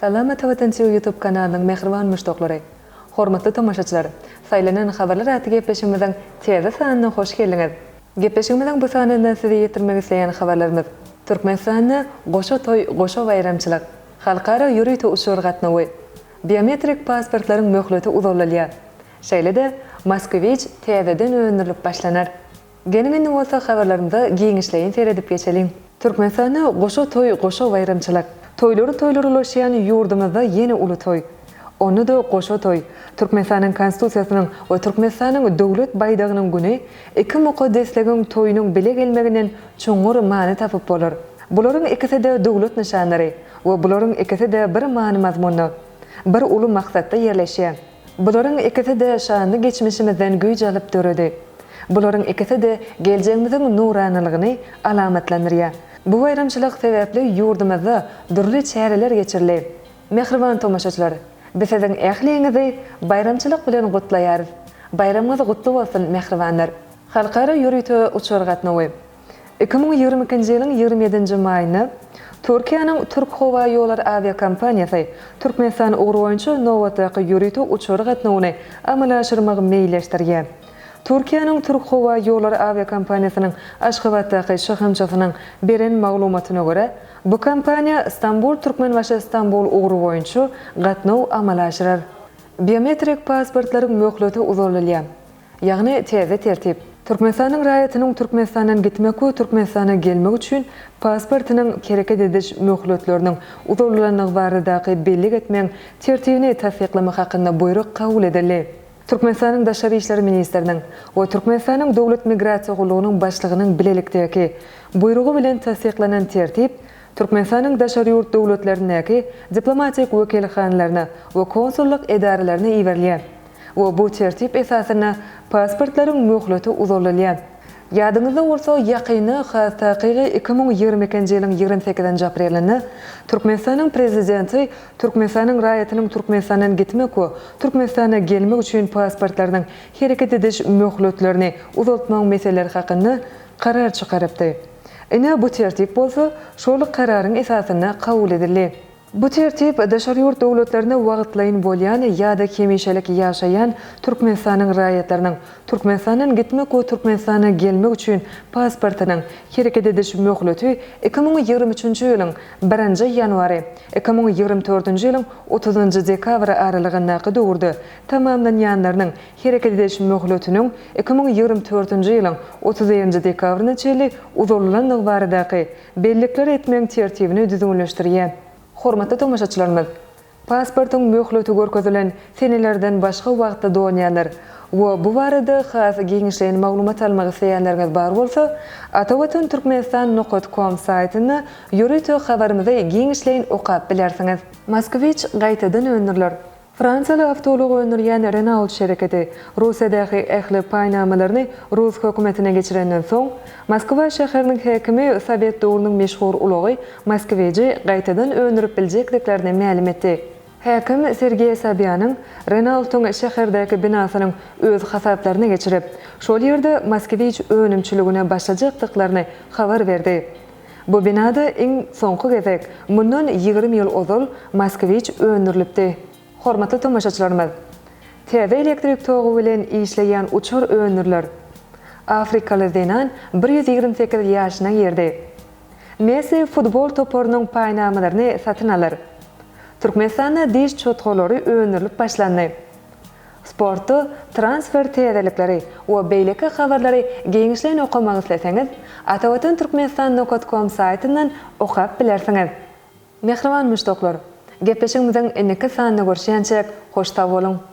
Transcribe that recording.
Salam Atavatan TV YouTube kanalynyň mähriban muşdaklary! Hormatly tomaşaçylar! Saýlanan habarlar atly gepleşigimiziň täze sanyna hoş geldiňiz! Gepleşigimiziň bu sanynda size ýetirmek isleýän habarlarymyz, Türkmenistanda goşa toý, goşa baýramçylyk, Halkara ýörite uçar gatnawy, Biometrik pasportlaryň möhleti uzaldylýar, şeýle-de Moskwiç täzeden öndürilip başlanar. Geliň indi bolsa habarlarymyza giňişleýin seredip geçeliň. Türkmenistanda goşa toý, goşa baýramçylyk. Toýlary toýlar ulaşýan ýurdumyzda ýene uly toý. Onda-da goşa toý. Türkmenistanyň Konstitusiýasynyň we Türkmenistanyň Döwlet baýdagynyň güni iki mukaddesligiň toýunyň bile gelmeginden çuňňur many tapyp bolar. Bularyň ikisi-de döwlet nyşanlary we bularyň ikisi-de bir many-mazmunda, bir uly maksatda ýerleşýär. Bularyň ikisi-de şanly geçmişimizden güýç alyp döredi. Bularyň ikisi-de geljegimiziň nuranalygyny alamatlandyrýar. Bu baýramçylyk sebäpli ýurdumyzda dürli çäreler geçirildi. Mähriban tomaşaçylar, biz siziň ähliňizi baýramçylyk bilen gutlaýarys. Baýramyňyz gutly bolsun, mähribanlar! Halkara ýörite uçar gatnawy. 2022-nji ýylyň 27-nji maýynda Türkiýäniň Türkhowaýollary awiakompaniýasy Türkmenistan ugry boýunça nobatdaky ýörite uçar gatnawyny amala aşyrmagy meýilleşdirýär. Türkiýäniň Türkhowaýollary awiakompaniýasynyň Aşgabatdaky şahamçasynyň beren maglumatyna görä, bu kompaniýa Stambul-Türkmenbaşy-Stambul ugry boýunça gatnaw amala aşyrar. Biometrik pasportlaryň möhleti uzaldylýar. Ýagny täze tertip. Türkmenistanyň raýatynyň Türkmenistandan gitmek we Türkmenistana gelmek üçin pasportynyň hereket ediş möhletleriniň uzaldylandygy baradaky bellik etmegiň tertibini tassyklamak hakynda buýruk kabul edildi. Türkmenistanyň Daşary işler ministriniň we Türkmenistanyň Döwlet migrasiýa gullugynyň başlygynyň bilelikdäki buýrugy bilen tassyklanan tertip Türkmenistanyň daşary ýurt döwletlerindäki diplomatik wekilhanalaryna we konsullyk edaralaryna iberilýär. We bu tertip esasynda pasportlaryň möhleti uzaldylýar. Ýadyňyzda bolsa, ýakynda, has takygy 2022-nji ýylyň 28-nji aprelinde Türkmenistanyň Prezidenti Türkmenistanyň raýatynyň Türkmenistandan gitmek we Türkmenistana gelmek üçin pasportlarynyň hereket ediş möhletlerini uzaltmagyň meseleleri hakynda karar çykarypdy. Ine, bu tertip bolsa şol kararyň esasynda kabul edildi. Bu tertip daşary ýurt döwletlerinde wagtlaýyn bolýan ýa-da hemişelik ýaşaýan Türkmenistanyň raýatlarynyň Türkmenistandan gitmek we Türkmenistana gelmek üçin pasportynyň hereket ediş möhleti 2023-nji ýylyň birinji ýanwary, 2024-nji ýylyň otuzynjy dekabry aralygyndaky döwürde tamamlanýanlarynyň hereket ediş möhletiniň 2024-nji ýylyň 31-nji dekabryna çenli uzaldylandygy baradaky Bellikler etmegiň tertibini düzgünleşdirýär. Hormatly tomaşaçylarymyz! Pasportyň möhleti görkezilen senelerden başga wagtda dolýanlar we bu barada has giňişleýin maglumat almak isleýänleriňiz bar bolsa, Atavatan Türkmenistan nokat kom saýtynda ýörite habarymyzy giňişleýin okap bilersiňiz. Moskwiç gaýtadan öndüriler. Fransiýaly awtoulag öndürýän Renault şereketi Russiýadaky ähli paýnamalaryny rus hökümetine geçirenden soň, Moskwa şäheriniň häkimi sowet döwrüniň meşhur ulagy Moskwiçi gaýtadan öndürip biljekdiklerini mälim etdi. Häkim Sergeý Sobýanin Renault-yň şäherdäki binasynyň öz hasaplaryna geçirip, şol ýerde Moskwiç önümçiligine başlajakdyklaryny habar berdi. Bu binada iň soňky gezek mundan 20 ýyl ozal Moskwiç öndürilipdi. Hormatly tomaşaçylarymyz! Täze elektrik togy bilen işleýän uçar öndüriler. Afrikaly zenan 128 ýaşyna girdi. Messi futbol toparynyň paýnamalaryny satyn alar. Türkmenistanda diş çotgalary öndürilip başlandy. Sportda transfer täzelikleri we beýleki habarlary giňişleýin okamak isleseňiz, Atavatan Türkmenistan nokat kom saýtyndan okap bilersiňiz. Mähriban muşdaklar! Gepleşigimiziň indiki sanynda görüşýänçäk, hoş sag boluň!